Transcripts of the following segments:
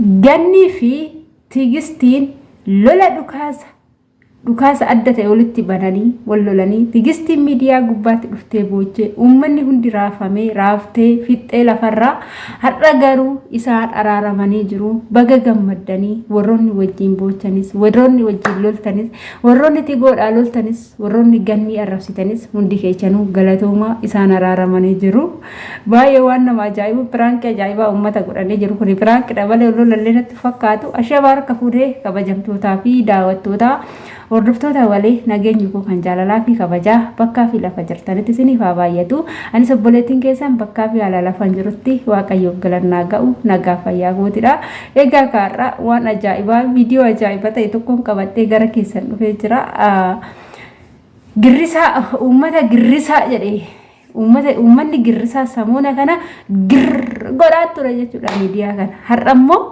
Gannii fi Tigistiin lola dhukaasa dhukaasa adda ta'e walitti bananii wal lolanii Tigistiin miidiyaa gubbaatti dhuftee boochee uummanni hundi raafamee raaftee fixxee lafarraa har'a garuu isaan araaramanii jiru. Baga gammaddanii warroonni wajjin boochanis warroonni wajjin loltanis warroonni tigoodhaa loltanis Warroonni gannii arrabsitanis hundi keechanuu galatoomaa isaan araaramanii jiru. Baay'ee waan nama ajaa'ibu piraankii ajaa'ibaa uummata godhanii jiru. Kuni piraankidha malee lolallee natti fakkaatu. Ashabaa harka fuudhee kabajamtootaa fi daawwattootaa hordoftoota walee nageenyi koo kan jaalalaa fi kabajaa bakkaa fi lafa jirtanitti isiniif haa baay'atu. Anis obboleettiin keessan bakkaa fi haala lafan jirutti waaqayyoof galannaa ga'u nagaa fayyaa kootidha. Egaa kaarra waan ajaa'ibaa viidiyoo ajaa'iba ta'e tokkoon qabadhee gara keessan dhufee jira. Girrisaa uummata girrisaa jedhee uummata uummanni girrisaa samoona kana girr godhaa ture jechuudha miidiyaa kana. Har'a immoo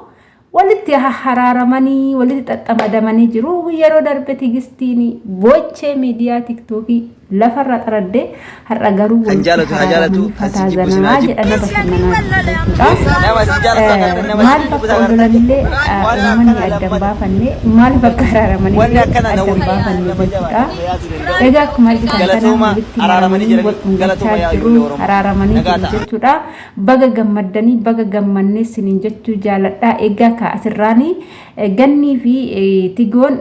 walitti haraaramanii walitti xaxxamadamanii jiru. Yeroo darbe tigistiin boochee miidiyaa tiktookii lafarra xaraddee har'a garuu Kan walitti jaalatu haa jaalatu, haraaramanii kan si fataa jibbu sin zanaa haa jibbu. jedhana bashannanaa jiru jechuudha. Nama si jaalatu agartee nama si Maaliif jibbu akka wal agartee. lolanillee Wanni uummanni akkana adda hin lammata. baafanne maaliif akka Wanni araaramaniillee akkana adda hin nama baafanne nama jechuudha. jabaa nama yaaduu danda'u. Egaa akkuma argitan kana Galatooma walitti araaramanii maramanii wal jiranii galatooma dhungachaa yaa jiru ijoollee Oromoo. araaramanii Nagaa jiru ta'a. jechuudha. Baga gammaddanii baga gammannee sinin jechuu jaaladha. Egaa ka asirraanii Gannii fi Tigoon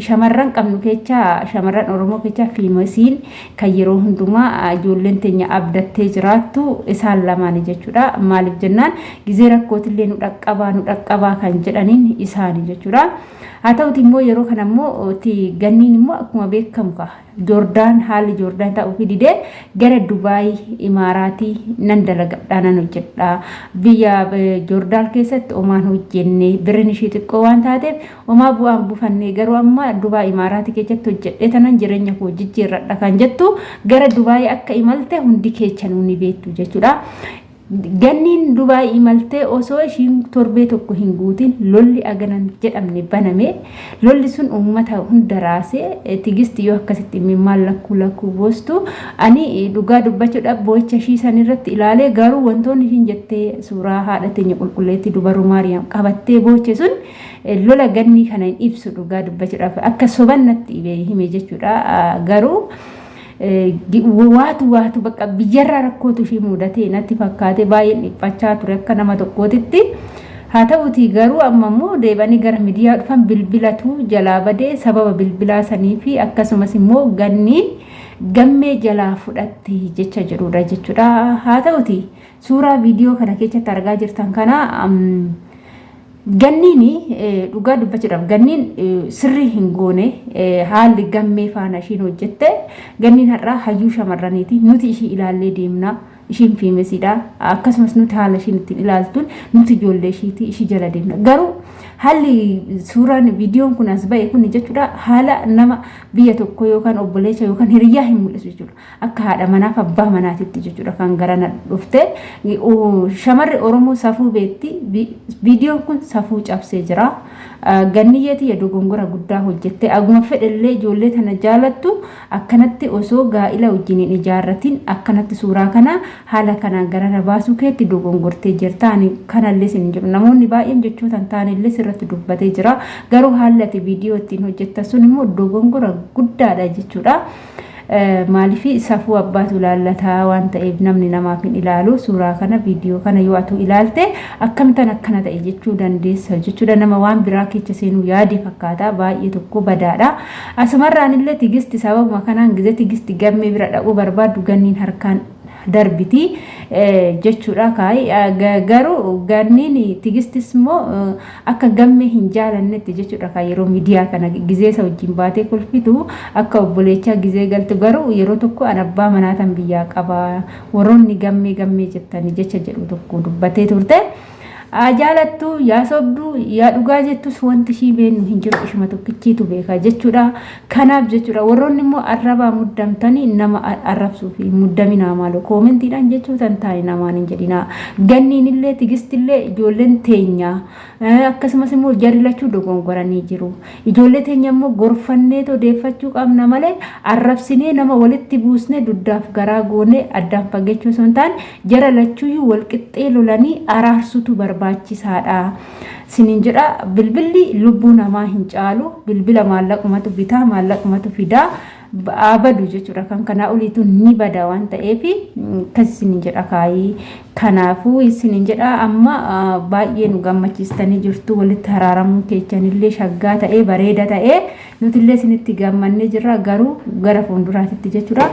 shamarran qabnu keechaa shamarran Oromoo keechaa fiimasiin kan yeroo hundumaa ijoolleen teenya abdattee jiraattu isaan lamaani jechuudha. Maaliif jennaan gizee rakkootillee nu dhaqqabaa nu dhaqqabaa kan jedhaniin isaani jechuudha. Haa ta'uti immoo yeroo kana immoo ganniin immoo akkuma beekamu ka Joordaan haalli Joordaan ta'uufii didee gara Dubaay Imaaraatii nan dalagadhaa nan hojjedha. Biyya Joordaan keessatti omaan hojjenne birrin ishii xiqqoo waan taateef omaa bu'aan buufanne garuu amma Dubaay Imaaraatii keessatti hojjedhee tanan jireenya koo jijjiirradha kan jettu gara Dubaay akka imalte hundi keechanuu ni beektu jechuudha. Ganniin Dubaay imaltee osoo ishiin torbee tokko hin guutin lolli aganan jedhamne baname. Lolli sun uummata hunda raase. Tigisti yoo akkasitti imimmaan lakkuu lakkuu boostu ani dhugaa dubbachuudhaaf boo'icha ishii san irratti ilaalee garuu wantoonni ishiin jettee suuraa haadha teenya qulqulleettii dubaruu Maariyaam qabattee booche sun lola gannii kana hin ibsu dhugaa dubbachuudhaaf akka soban natti hime jechuudha. Garuu waatu waatu bakka biyyarraa rakkootu ishii mudatee natti fakkaate baay'een dhiphachaa ture akka nama tokkootitti. Haa ta'utii garuu amma immoo deebi'anii gara miidiyaa dhufan bilbilatu jalaa badee sababa bilbilaa sanii fi akkasumas immoo ganniin gammee jalaa fudhatte jecha jedhudha jechuudha. Haa ta'utii suuraa viidiyoo kana keessatti argaa jirtan kana Ganniin dhugaa dubbachuudhaaf ganniin sirrii hin goone haalli gammee faana ishiin hojjette ganniin har'aa hayyuu shamarraniiti nuti ishii ilaallee deemna ishiin fiimesiidha akkasumas nuti haala ishiin ittiin ilaaltuun nuti ijoollee ishiiti ishii jala deemna garuu haalli suuraan viidiyoon kun as ba'e kun jechuudha haala nama biyya tokko yookaan obboleessa yookaan hiriyyaa hin mul'isu jechuudha akka haadha manaaf abbaa manaatitti jechuudha kan garana dhufte shamarri Oromoo safuu beekti viidiyoon kun safuu cabsee jira ganniyyee tiyya dogongora guddaa hojjette aguma fedhellee ijoollee tana jaalattu akkanatti osoo gaa'ila wajjin hin ijaarratin akkanatti suuraa kana haala kanaan garana baasuu keetti dogongortee jirta ani kanallee sin hin jedhu namoonni baay'een jechoota hin taanellee sirratti dubbatee jira garuu haalli ati viidiyoo ittiin hojjetta sun immoo dogongora guddaadha jechuudha. Maaliif safuu abbaatu ilaallataa waan ta'eef namni namaaf hin ilaalu suuraa kana viidiyoo kana yoo atuu ilaalte akkamittan akkana ta'e jechuu dandeessa jechuudha nama waan biraa keessa seenuu yaade fakkaata baay'ee tokko badaadha asumarraan illee tigisti sababuma kanaan gize tigisti gammee bira dhaquu barbaaddu ganniin harkaan darbiti jechuudha kaayi garuu ganniin tigistis immoo akka gammee hin jaalannetti jechuudha kan yeroo miidiyaa kana gizee isa wajjin baatee kolfitu akka obboleechaa gizee galtu garuu yeroo tokko an abbaa manaa tan biyyaa qaba warroonni gammee gammee jettanii jecha jedhu tokko dubbatee turte. Haa jaalattu yaa sobdu yaa dhugaa jettus wanti ishii beennu hin jiru ishuma tokkichiitu beeka jechuudha. Kanaaf jechuudha warroonni immoo arrabaa muddamtanii nama arrabsuu fi muddaminaa maaloo koomentiidhaan jechoota hin taane namaan hin jedhinaa. Ganniin illee tigistillee ijoolleen teenya akkasumas immoo jarri lachuu dogongoranii jiru. Ijoollee teenya immoo gorfannee odeeffachuu qabna malee arrabsinee nama walitti buusnee duddaaf garaa goonee addaan fageechuu osoo hin taane jara lachuuyyuu walqixxee lolanii araarsutu barbaachisaadha. Sinin jedha bilbilli lubbuu namaa hin caalu bilbila maallaqumatu bitaa maallaqumatu fidaa ba'aa badu jechuudha kan kanaa oliitu ni bada waan ta'eef akkas isinin jedha kaayii kanaafuu isinin jedha amma baay'ee nu gammachiistanii jirtu walitti haraaramuun keechanillee shaggaa ta'ee bareeda ta'ee nutillee isinitti gammannee jirra garuu gara fuulduraatitti jechuudha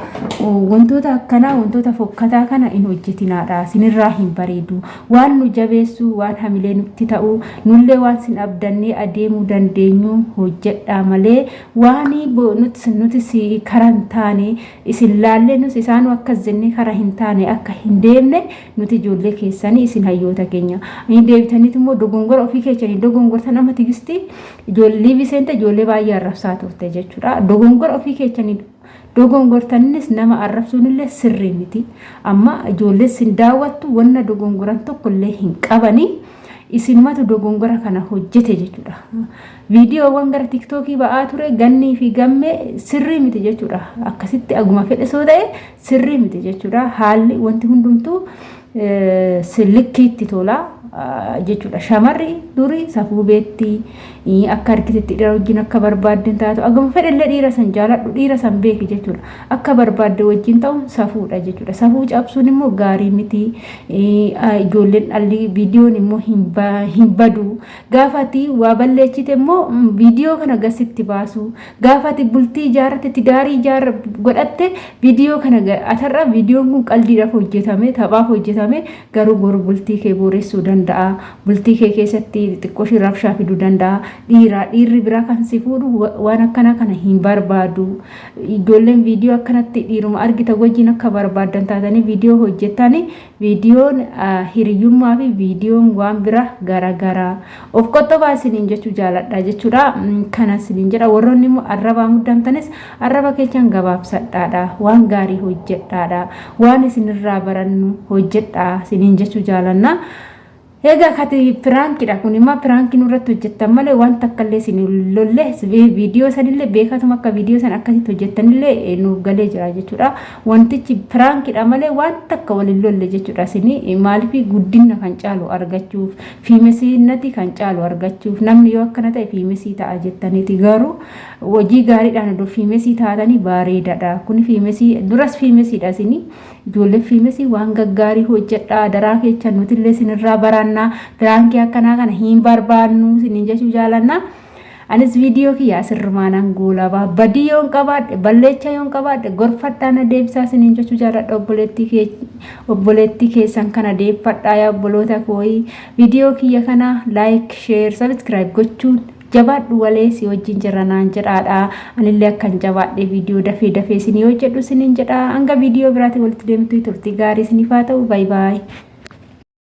wantoota akkanaa wantoota fokkataa kana hin hojjetinaadha isinirraa hin bareedu waan nu jabeessu waan hamilee nutti ta'u nullee waan sin abdannee adeemuu dandeenyu hojjedhaa malee waan nuti si kara hin taane isin laallee nus isaanuu akkas jennee kara hin taane akka hin deemne nuti ijoollee keessanii isin hayyoota keenya inni deebitaniit immoo dogongora ofii keessanii dogongortan amma tigistii ijoollee liivii ijoollee baay'ee arrabsaa turte jechuudha dogongora ofii keessanii dogongortanis nama arrabsuun illee sirrii miti. Amma ijoollee sin daawwattu wanna dogongoran tokko illee hin qabanii isinumatu dogongora kana hojjete jechuudha. Viidiyoowwan gara tiktookii ba'aa ture gannii fi gammee sirrii miti jechuudha. Akkasitti aguma fedhe soo ta'e sirrii miti jechuudha. Haalli wanti hundumtuu likkiitti tola jechuudha. Shamarri durii safuu beetti akka argitetti dhiira wajjin akka barbaadde taatu aguma fedhellee dhiira san jaaladhu dhiira san beeki jechuudha. Akka barbaadde wajjin ta'uun safuudha jechuudha. Safuu cabsuun immoo gaarii miti. Ijoolleen dhalli viidiyoon immoo hin badu. Gaafa ati waa balleessite immoo viidiyoo kana gasitti baasu. Gaafa ati bultii ijaarratte tidaarii ijaarra godhatte viidiyoo kana atarra viidiyoon kun qaldiidhaaf hojjetame taphaaf hojjetame garuu boru bultii kee booressuu danda'a. Bultii kee keessatti xiqqoo ishee rabshaa fiduu danda'a. Dhiiraa dhiirri biraa kan si fuudhu waan akkana kana hin barbaadu. Ijoolleen viidiyoo akkanatti dhiiruma argita wajjin akka barbaaddan taatanii viidiyoo hojjettanii viidiyoon hiriyyummaa fi viidiyoon waan bira garaagaraa of qottobaa isiniin jechuu jaaladha jechuudha. Kana isiniin jedha warroonni immoo arrabaa muddamtanis arraba keessan gabaabsadhaadha waan gaarii hojjedhaadha waan isinirraa barannu hojjedhaa isiniin jechuu jaalanna. Egaa kati piraankidha kun immoo piraankii nurratti hojjettan malee waan takka illee isin lolle viidiyoo sanillee beekatuma akka viidiyoo san akkasitti hojjettanillee nuuf galee jira jechuudha. Wantichi piraankidha malee waan takka waliin lolle jechuudha isin maaliif guddina kan caalu argachuuf fiimesiinnati kan caalu argachuuf namni yoo akkana ta'e fiimesii ta'a jettaniiti garuu hojii gaariidhaan odoo fiimesii taatanii bareedaadha. Kun fiimesii duras fiimesiidha isin ijoollee fiimesii waan gaggaarii hojjedhaa daraa keechan nutillee isinirraa barannaa piraankii akkanaa kana hin barbaannu isiniin jechuu jaalannaa. Anis viidiyoo kiyya asirrumaanaan goolabaa badii yoon qabaadhe balleecha yoon qabaadhe gorfadhaa na deebisaa isiniin jechuu jaaladha obboleettii keessan kana deeffadhaa yaa obboloota kooyi viidiyoo kiyya kana like share subscribe gochuun jabaadhu walee si wajjin jirra naan jedhaadha. Anillee akkan jabaadhe viidiyoo dafee dafee isinii hojjedhu isiniin jedha. Hanga viidiyoo biraatiin walitti deemtu turtii gaarii isiniif haa ta'u. Bye bye.